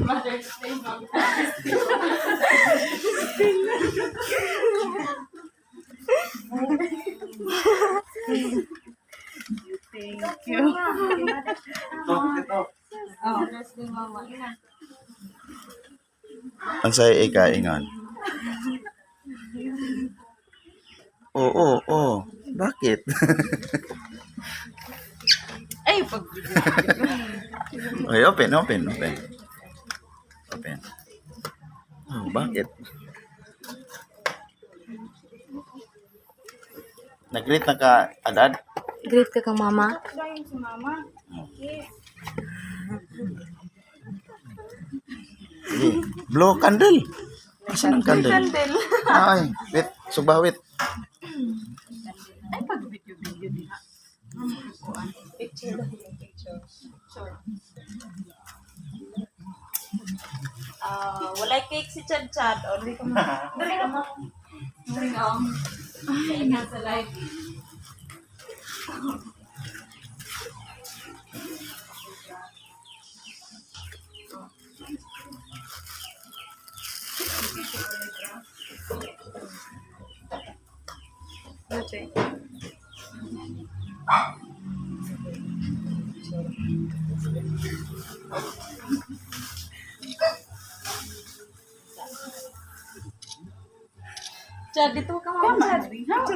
Mother's Day, Mom. Thank you. Ito, ito. Oh, Mother's Day, Mama. Ang saya ikaingan. Oo. Bakit? Ay, pag Okay, open, open, open. Open. Oh, bakit? Nag-greet na ka, Adad? Greet ka kang mama. Dahil si Mama. Sige. Blow candle. Asan ang candle? Candle. Ay, wait. Subawit. Ay, pag video-video din. Picture lang yung picture. Sure. Ah, walay cake si Chad Chad. O, dali ka ma. Dali ka ma. Dali ka ma. Ay, nasa live. Ate. Chad, dito ka mama. Chad.